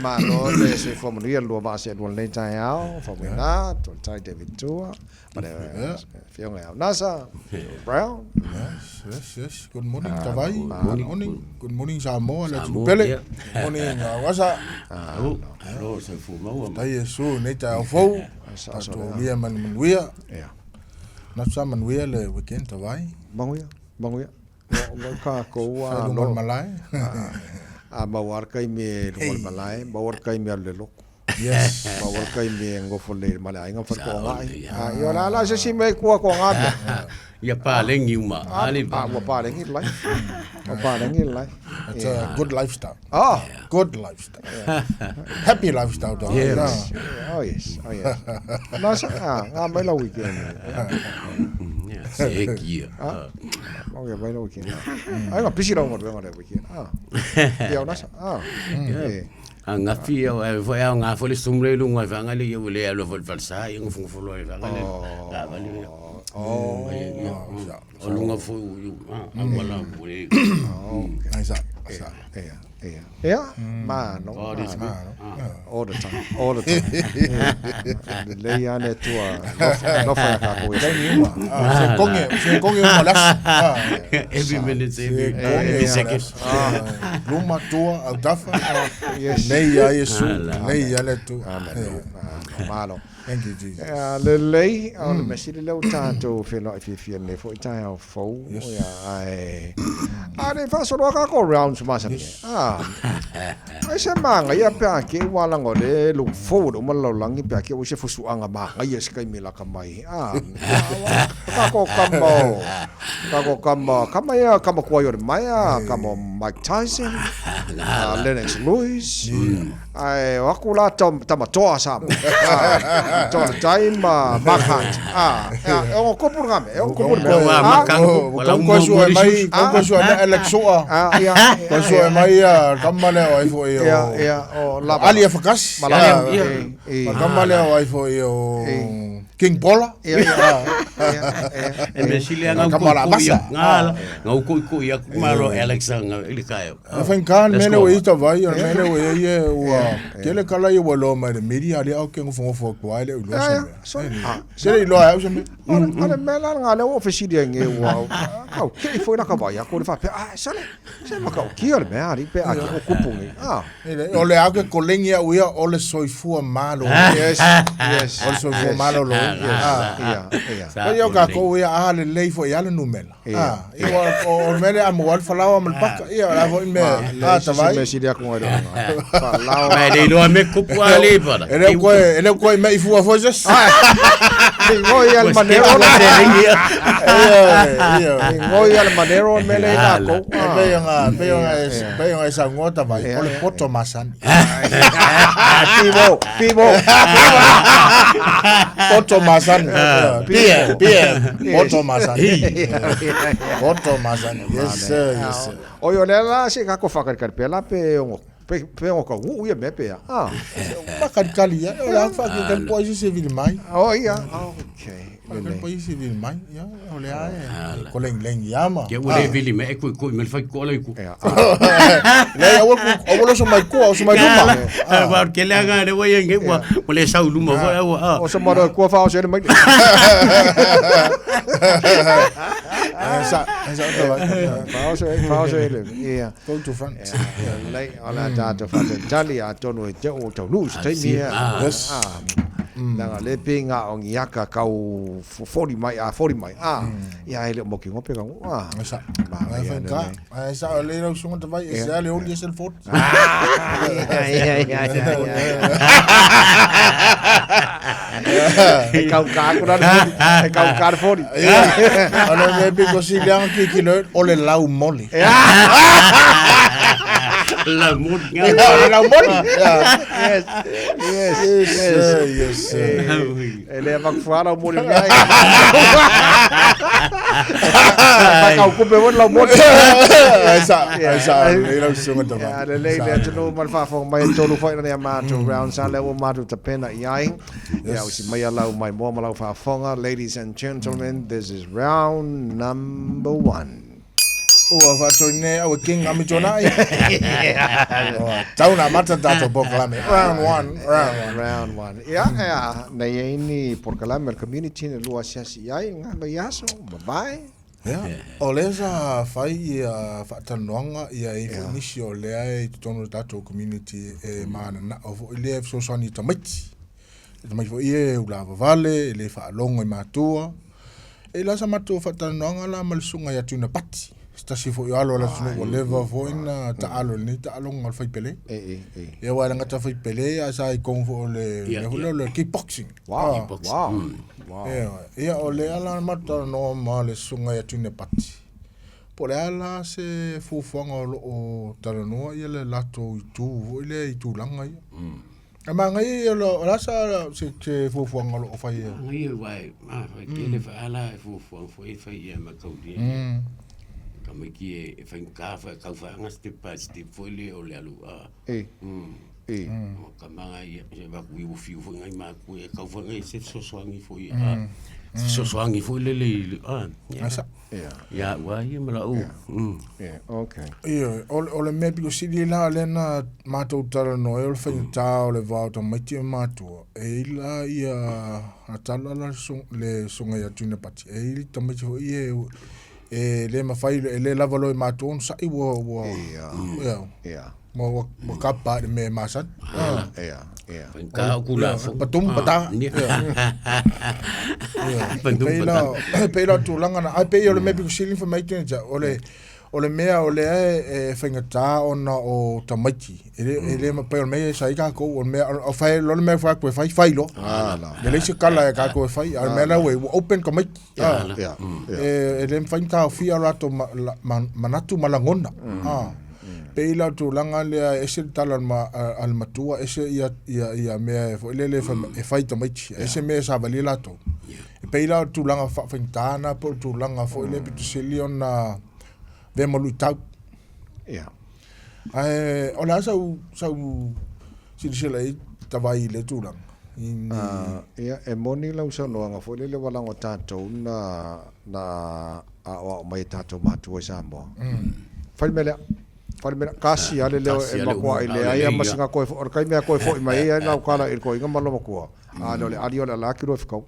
Malo le soifua manuia le lua vaa seelua i lenei taeao, faamanuina, Toltai David Tua, ma le Afioga ia Aunasa, Brown. Yes, yes, yes. Good morning, Tavai. Good morning. Good morning, Samoa, le atunuu pele. Good morning, Auasa. Alo, alo, soifua maua. Tai Iesu, nei taeao fou. Tatou ulia ma le manuia. Yeah. Natu sa manuia le weekend, Tavai. Manuia, manuia. Ua kākou a no. malae. A maua le taimi e luga o le malae, maua le taimi e alu i le lotu. Yes. Maua le taimi e nofo lelei ma le aiga ma fale-toagai. Ia o le a la se isi mea i tua atu o na mea. Ia palegi uma. A ua palegi le life. Ua palegi le life. It's a good lifestyle. Oh. Good lifestyle. Happy lifestyle. Yes. Oh yes. Oh yes. Na sa, ngā mai la weekend. Se he kia. Mau ia mai la weekend. Ai ngā pisi lau galuega le weekend. Ah. Ia o nasa. Ah. Eh. A ngafi ia e foi a ngā foi le sumu le lunga e whanga le ia ule alo foi le falsa ia ngofungofo loa e whanga le la vali ia. Oh. O lunga foi u a wala ule. Oh. Ai sa. Sa. Ia. Ia. Ia. Mano. God is good. All the time. All the time. Lelei lava le Atua alofa ia kākou e. Taimi uma. Se konge, se konge uma o le aso. Every minute, every second. Luma, tua, autafa. Yes. Nei ia Iesu, nei ia le Atua. Amen. Malo. Thank you, Jesus. Ia, lelei, o le mea sili lea ua tatou feiloai fiafia nei foi taeao fou. Yes. Ia, ae, a le faasoloa kākou rounds masani. Yes. Ah, ai se māngaia pe a ke ua laga o le look forward uma le lalolagi pe a ke ua se fusuaga māngaia se taimi laka mai. Ah, kākou kama o, kākou kama, kama ia, kama kuai o le maea, kama o Mike Tyson, Lennox Lewis, Ae o aku la tama toa sa mo. Toa le tai ma Mark Hunt. Ah, e o kopu nga me, e o kopu me. Wa makangu, wala Kau koe sua mai, kau koe sua mai Alex Soa. Ah, ia. Koe sua mai ia kama lea o ai foi o. Ia, ia, o lava. Ali e whakasi. Malava. Ia. Kama lea o ai foi o. King Paula. Ia, ia. Ia, ia. E me sile ngau Ka mala ko basa. nga ngau ko ko ia ku malo Alex nga ili kae. E whainga le mele o i tawai, o le mele o i e ua, tele kala i ua loa mai le media, ali au ke ngofongofo aku ai le uloa se mea. So, ah, Tele i loa au se mea. O le mea la nga lea ua fesili ai nge ua, kau kei foi la ka vai aku le whapea, ah, sale, se ma kau kia le mea ari pe a ki o kupu nge. Ah. O le au ke kolengi au ia, o le soifua malo. Yes, yes. O le soifua malo lo. Yes, ia, ia. Ko ia ka ko ia a le lei fo ia le numela. Ah, ia o mele a mo al falawa ma le paka. Ia la fo me a tavai. Me sili aku ngai lo. Falawa. Ma le iloa me kupu a le para. Ele ko ele ko me ifua fo jes. Ngoi al manero la se ringi. Ia ia. Ngoi al manero me le ka ko. Pe nga pe nga pe nga sa ngota vai. O le poto masani. Pivo, pivo. Poto masani. Pie, pie. Poto masani. Poto masani. Yes sir, yes sir. O yo le la se ka ko whakarekare pe la pe ongo pe pe ongo ka uu ia me pe ah. Whakarekare ia. O la whakarekare po ai se vili mai. Oh ia. Okay. Whakarekare po ai se vili mai. Ia o le ai. Ko leng leng ia ma. Ke ule vili me e kui kui me whai ko le ku. Le au au lo so mai ko au so mai luma. Wa ke le anga le wai nge wa o le sau luma wa au a. O so mai ko fa o se le mai. Sa sa o ta Fa o se fa o se le. Ia. Go to front. Lei o la tātou whakatali a tonu e te o tau lose te mea. Yes. Nanga le pe ngā o ngiaka kau fori mai a fori mai. Ah, ia ele mo ki ngope ka ah. Sa. Ai fa ka. Ai sa le ro sunga te vai se le oli se fort. Ia ia ia. E kau ka ku na e kau ka fori. Ia. Ole me pi ko si liang ki ki le o le lau moli. La moli. O le lau moli. Yes. Yes. Yes. Yes. E le vakufuala o moli ngai. Whakau kupe wani lau moli. Ai sa ai sa le ro sunga te vai. Ia, le lei le atunu ma le faafofoga mai e tolu foi ina ia matou rounds a lea ua matou tapena i ai. Ia, usi mai a lau mai moa ma lau faafofoga. Ladies and gentlemen, this is round number one. Ua faatoine au e king ami tuanai. Ua tau na mata tatou polokalame. Round one, round one. Round one. Ia, ia, na i ai ni polokalame o le community na lua asiasi i ai ngā vaiaso, mavae. Ia, o lea sa fai ia faatalanoaga ia e i foi nisi o lea e i totonu o le tatou community e mananao foi lea e fesoasoani i tamaiti. E tamaiti foi ia e ulavavale, e le faalogo i matua. E la sa matou faatalanoaga la ma le susuga ia Tuna Pati, se tasi foi o alo o le atunuu ua leva foi na taalo i lenei taaloga o le fai pele. Ia aua e le gata fai pele ae sa i totonu foi o le mea foi lea o le kickboxing. Wow, wow, wow. Ia o lea la na matou talanoa ma le susuga ia Tuna Pati, po o le a la se fuafuaga o lo o talanoa ia le latou itu foi lea i tulaga ia. A manaia ia o le a sa se se fuafuaga o lo o fai e. Manaia aua e a fai tele faala e fuafuaga foi e fai ia mataulia. Tamaiti e faigata foi tau faaga step by step foi lea o le alu a. E. E. O tama ia se avatu i ua fiu foi nai matua e tau foi se fesoasoani foi a. Se fesoasoani foi lele i le a. Ia sa. Ia ua ia ma lau. Yeah, okay. Ioe, o le mea pito sili la lea na matou talanoa ai o le faigata o le va o tamaiti ma matua, e i la ia a tala la le susuga ia Tuinapati, e i tamaiti foi ia e le mafai, e le lava loa i matua ona sa'i ua, ua, Ia, ia, ma ua, ua kapa i le mea e masani. Ia, ia, ia. Faigata o Tulafono. Patum pata. Ia. Ia. Patum Pei pata. la, pei la o tulaga na, ai pei o le mea pito sili fai mai tene ja, o le, o le mea o lea e faigata ona o tamaiti. E le, e le mafai o le mea e sai kākou, o le mea, o fai, o le mea e fai atu e fai, fai loa. Ah, la. E leai se kala e kākou e fai, a o le mea la ua, ua open tamaiti. Ah. Ia, ia. E le mafai ona taofia o latou manatu ma lagona. Ah. Pei la o le tulaga lea e ese le tala a le matua, ese ia, ia, ia mea e foi lele e fai tamaiti, ese mea e savalia latou. E pei la o le tulaga faafaigata na po o le tulaga foi lea pito sili ona avea ma luitau. Ia. Ae o le a sau, sau silasila i ai Tavai i lea tulaga? I ni... Ia, e moni lau saunoaga foi lele ua lago tatou na, na aoao mai e tatou matua i Samoa. Fai le mea lea. Fai le mea lea. Kasi lava le leo e makuai leai lava ma sina toe, o le taimi lava e toe foi mai ai lau tala i le toeaina ma lona matua, a lea o le ali o le alaki loa e fetau.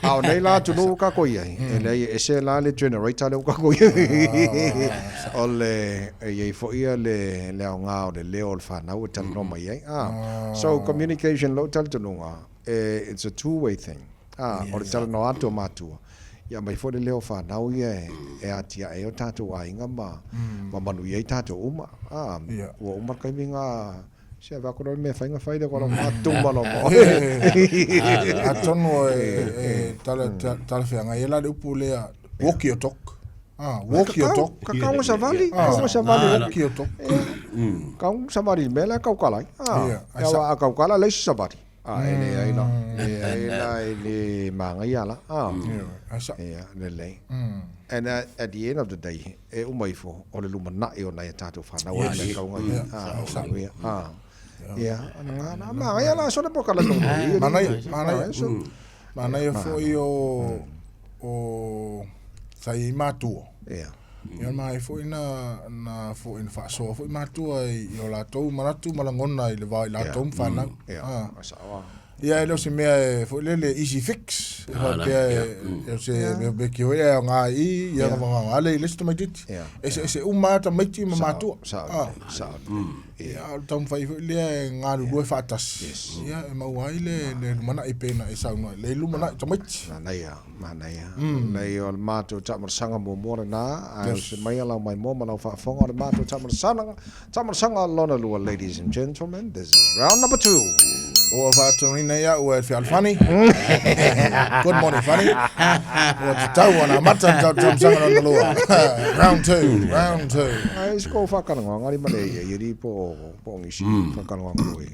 A o nei la atunuu ua tatou i ai, e leai e ese la le generator lea ua tatou i ai. O le, e i ai foi le, le aoga o le leo o le fanau e talanoa mai ai. So communication i lou talitonuga, it's a two way thing. O le talanoa atu o matua, ia aumai foi le leo o fanau ia e atiae ai o tatou aiga ma manuia ai tatou uma. Ua uma le taimi na Se avea atu loa le mea e fai ona fai lea, ua tuma loa ma oe. Atonu e talafeagai ai la le upu lea, walk your talk. Ah, walk your talk. Ka kau savali, kau savali. Walk your talk. Kau savali i le mea lea taukala ai. Ia aua a taukala leai se savali. E leai la, leai la e le manaia la. Ia, lelei. And at the end of the day, e uma ifo, o le lumanai o nai a tatou fanau a mea tau ngai. Ia, ia, ia, na manaia la sole po kala no. Manaia, manaia. Manaia foi o, o, sa i ai matua. Ia. Ia manaia foi na, na foi na faasoa foi matua i o latou manatu ma lagona i le va o i latou ma fanau. Ia, saoa. Ia e le o se mea e foi lele easy fix e faapea e o se mea peki foi e aoga i i ia aoga le i le isi tamaitiiti. Eseese uma lava tamaiti ma matua. Sao, sao. Ia o le taumafai foi lea e galulue faatasi. Ia e maua ai le lumanai pei ona e saunoa ai, le lumanai tamaiti. Manaia, manaia. Nei o le matou taamalasaga muamua lena, ae o se maia lau maimoa ma lau faafofoga o le matou taamalasaga Tamasanga lona lua ladies and gentlemen, this is round number 2. Ua faatonuina ia ua e fealofani. Good morning, Fanny. Ua tatau ona amata le tamasanga lona lua. Round 2, round 2. Ai se kou whakaranga, ngari mare ia, ia ri po, po ngisi, whakaranga ngoi.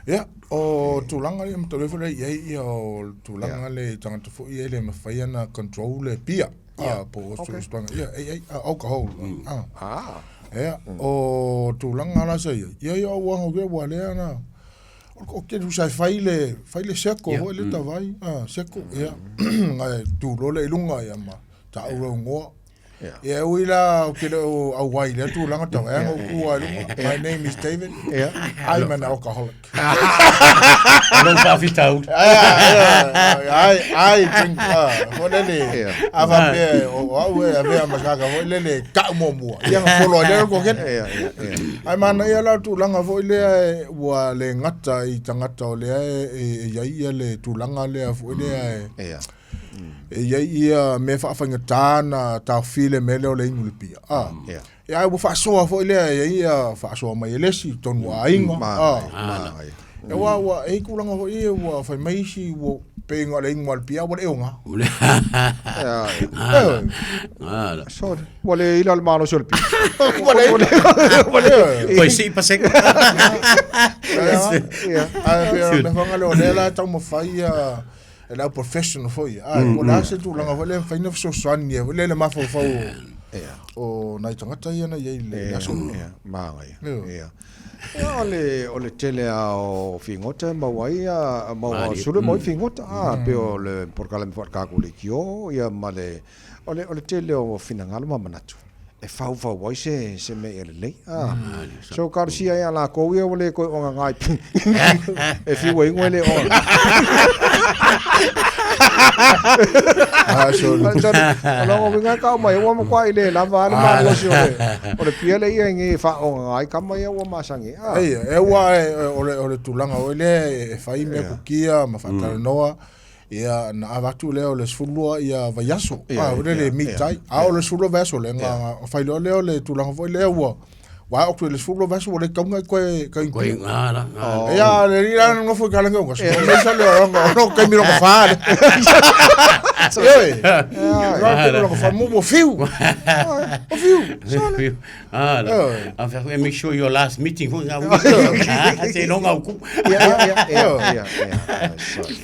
Ia, o tulaga ia matau foi lea i ai ia o tulaga le tagata foi ia e le mafai ona control le pia. Ah, po o okay. Ia, ei, ei, alcohol. Ah. Ah. Ia, o tulaga la sa ia. Ia, ia, ua ngau ua lea na. O ke rusa e fai le, fai le seko foi le tavai. Ah, seko, ia. Ngai, tu loa le i lunga ia ma, ta au rau ngoa. Ia, ui la o ke le o au ai le tulaga tau e ngo ku ai lunga. My name is David. I'm an alcoholic. Lou faafitauli. I I drink fo lele. A fa pe o au e avea ma kaka fo lele ka mo mua. Ia nga folo le ko ke. Ai mana ia la tulaga foi lea e ua le gata i tagata o lea e i ai ia le tulaga lea foi lea e e i ai ia mea faafaigata na taofi le mea lea o le inu le pia. A. Ia ai ua faasoa foi lea e i ai ia faasoa mai e le isi i totonu o aiga. A. Ia ua ua e i ai tulaga foi ia ua fai mai isi ua pei na o le inu lava o le pia ua le oga. Sorry. Ua le ila le malosi o le pia. Ua le ua le Oi sii paseke. Ae pei o le mea foi lea o lea la e taumafai ia e le au professional foi. Ae po o le a se tulaga foi lea e mafai ona fesoasoani ai foi lea i le mafaufau o nai tagata ia na i ai i le aso. Ia, manaia. Ia. Ia, o le, o le tele lava o figota e maua ai, maua sulu e maua ai figota, a, pei o le polokalame foi a le tatou leitio, ia ma le, o le, o le tele o finagalo ma manatu e faufau ai se, se mea ia lelei, a. So, talosia ia latou ia ua le toe ogaga i e fiu e inu e le ogaga. Ah, sorry. O lona uiga e tau mai, ua matuai le lava lava le malosi o le, o le pia lea ia e faaogaga ai tama ia ua masani. Ah. Ei, e ua e, o le, o le tulaga foi lea e fai mea kukia ma faatalanoa, ia na avatu lea o le 12 ia vaiaso, ah, o le le meet ai. A o le 12 vaiaso lea, na fai loa lea o le tulaga foi lea ua, Wa o le 12 vaiaso ua le tau na koe ka Koe ngā la, ngā la. Ia, le ri la nofo i kalanga unga. So, nei sa le anga, o no kaimi rongo whā. Oi, ra te rongo whā, mo mo whiu. O whiu. Ah, la. Oi. A faire, make sure your last meeting foi ngā ui. Se longa au ku. Ia, ia, ia, ia, ia. Sorry.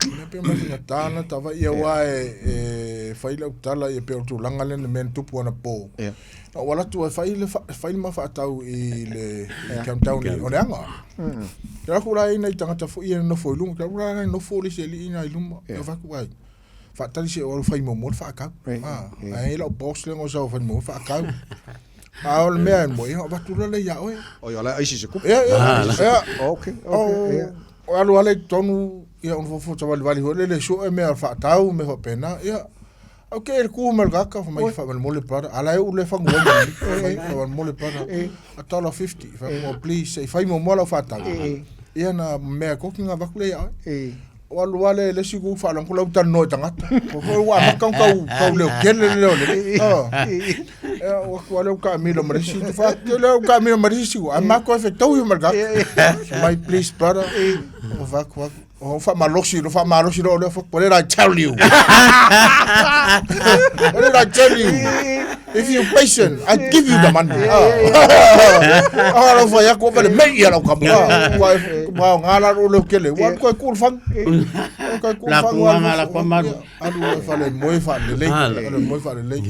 Mea pea mai whina tāna, tawa ia wā e whai lau tala ia pea o tūlanga le na mea na tupu ana pō. Ia. Na ou alu atu e fai le fai le ma faatau i le countdown i o le aga. Ke aku la ina i tagata foi e nofo i luma, ke aku la ina nofo le isi alii ina i luma. Ke fai atu ai, faatali se o alu fai muamua le faatau. Ae lau boss le ngosa fai muamua faatau. A o le mea e moe, ia avatu loa lea ia oe. O ia la aisi se kupu. Ia, ia, ia. Okay, okay, ia. O alu lava lea i totonu, ia ona fofo savalivali foi lea le sue mea o le faatau, mea faapena, ia. Au ke le ku ma le kaka fa mai fa mo le brother ala e u le fangu wa ni fa fa mo le brother a dollar 50 fa mo please sei fai mo mo la fa ta ia na mea ko ki nga vaku le ia o alu ale le si ku fa lang ku la utan no tangata ko ko wa ma kau kau kau le kele le le le o ku ale ka mi lo mari si fa te le ka mi lo mari si a ma ko fe tau ma ga my please brother o va ku O faamalosi, lo faamalosi loa lea, what did I tell you? What did I tell you? If you patient, I give you the money. Ah, lo fai aku pa le mei ia lau kamu. Ua ua ngala ro le kele. Ua koe ku fang. Koe ku La fang. ku nga la ku maru. Alu e fale moe fa le lei. Alu moe fa le lei.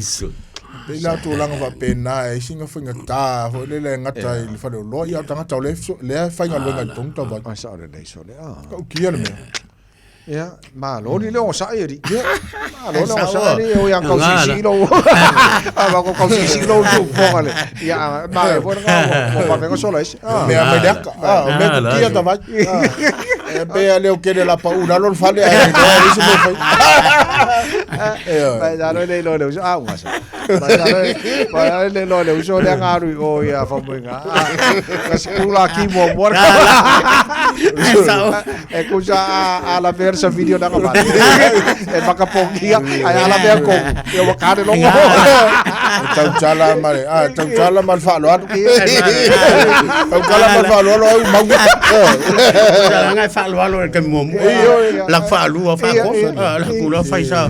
Pei la tulaga faapena e singa faigata foi lele e gata i le faleoloa ia o tagata o lea e faigaluega i totonu tauvai. Ai sao lelei sole a. Kau kia le mea. Ia, malo ni le onosai alii. Malo le onosai alii, e ui lava ina tausisi lou, a ma ko tausisi lou tuufofoga le. Ia, manaia foi lena ua vave ona sola ese. O mea mai le aka, o mea kukia tavai. E pei a leo kele la pau lalo le fale ae iloa e leai se mea e fai. Mai lalo e le iloa e le uso, a ua sa. Mai lalo e le iloa e le uso lea na alu i o ia Faumuiga. Na sikula ki muamua le E kusa a lavea le savili o le agavale. E makapogia, ae a lavea kogu, ia ua kane logo. E tautala ma le, a tautala ma le faaaloalo. Tautala ma le faaaloalo ai ua maua. Leaga e faaaloalo i le taimi muamua. La faalua, faakoso, la kula fai sa.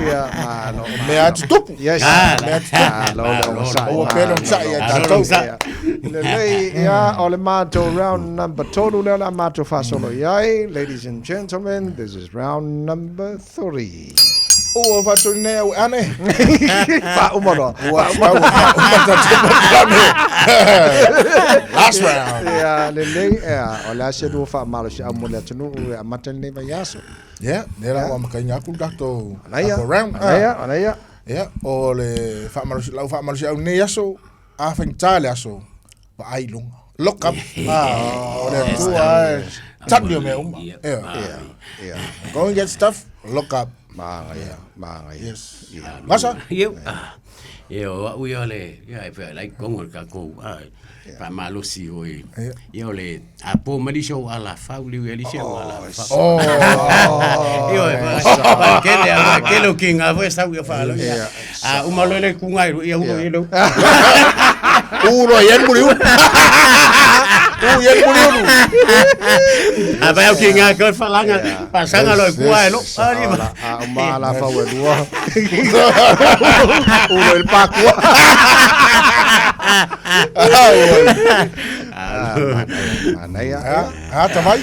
Ia, malo. Mea tutupu. Yes. Mea tutupu. Malo le onosai. Aua pea le onosai ia tatou. Lelei, ia, o le matou round number tolu lea o le a matou faasolo i ai. Ladies and gentlemen, this is round number 3. Ua faatoli nei au e ane. Faauma loa. Ua tatau ona faauma tatou polokalame. Last round. Ia, lelei, ia, o le a se lua faamalosiau mo le atunuu e amata lenei vaiaso. Ia, lea la ua amataina atu le tatou Manaia, round. manaia, manaia. Ia, o le faamalosi lau faamalosiau i lenei aso, a faigata le aso, vaai i luga. Look up. Ah, o le Atua e tali o mea uma. Ia. Ia. Ia. Going get stuff, look up. Magaia, magaia. Yes. Gasa? Ia, ia o au ia le, ia e whea lai kongo le kākou, a, whaamalosi o e. Ia o le, a pō malisi o ala whau, liu e alisi o ala whau. Oh. Ia e wha, kele, a kele o ki ngā whea sau ia whaalo. Ia. A umalo le kunga i ia ulo i lo. Ulo i en muri ulu. U i en muri ulu. A vai au ki ngā koe whalanga, pasanga lo e kua e lo. Ari ma. A o ma la fa we lua. Ulo el pakua. Manaia. Ha, tamai.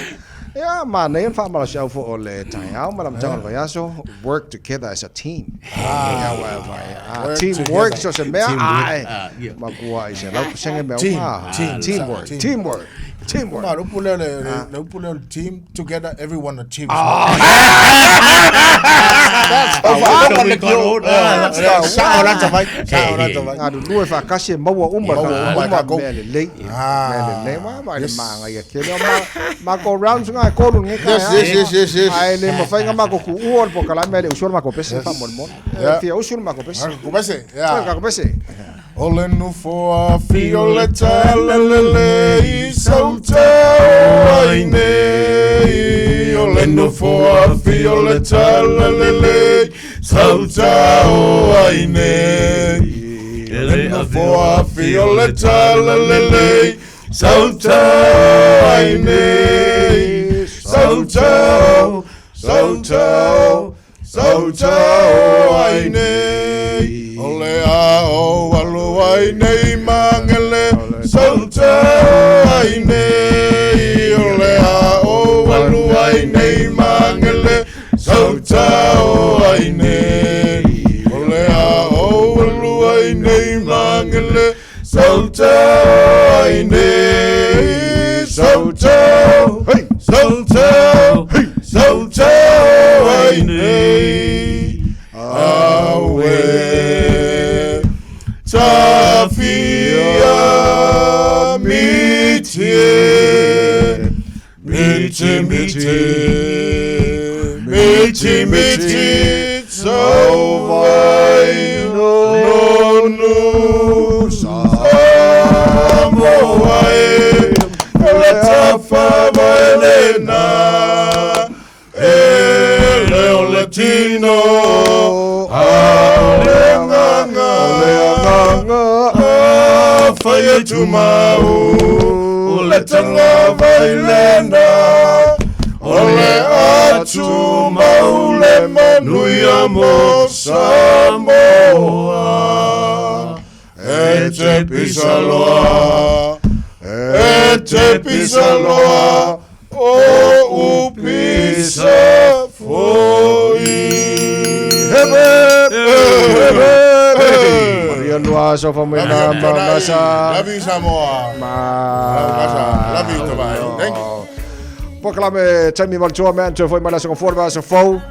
Ia, manaia le faamalosiau foi o le taeao ma le amataga o le vaiaso. Work together as a team. Ia, wa, wa, a Work team together. work so se mea Teamwork, ae. ah, ia. Makua i se lau pasenge mea Team, uma. team, Teamwork, team. teamwork, teamwork. Ma, le upu lea le, le, le upu lea o le team, together everyone achieves. That's the Oh, one. whaalogo le We got all- kio. ah, Sao la tamai, sao la tamai. Galulue faatasi e maua uma Maua uma uma e takou. mea lelei. Ah. Mea lelei ma ma le Yes. magaia tele o ma mako rounds nga e kolu nge Yes, yes, yes, yes, yes. Ai le mafai nga mako ku o le pokalame le usu le mako pese fa molemole. Yeah. Fia usu le mako pese. Ah, Kupese, yeah. Mako pese. O le nofo a fio le talelele i sautau ai nei. O le nofo a fio le talelele i sautau ai nei. O le nofo a fio le talelele i sautau ai nei. Sautau, sautau, sautau ai nei. O le a o alu ai nei mangele, sautau ai nei. O le a o alu ai nei mangele, sautau ai nei. O le a o alu ai nei mangele, sautau ai nei. Sautau, Hey. sautau, sautau ai nei. Awe tafia miti miti miti miti miti sauvai nonu Samoa e le tafa vaelena e le o le tino a o le nganga a fai e tumau o le tanga vaelena o le atu mau le manuia mo Samoa e te pisaloa e te pisaloa o upisa foi. Hebe, hebe, Maria Lua sofa mai na ma sa. Love you, Samoa. Ma. Love you, Tavai. Thank you. Pokalame taimi malutua mea antoe foi mai le aso gafua le vaiaso fou.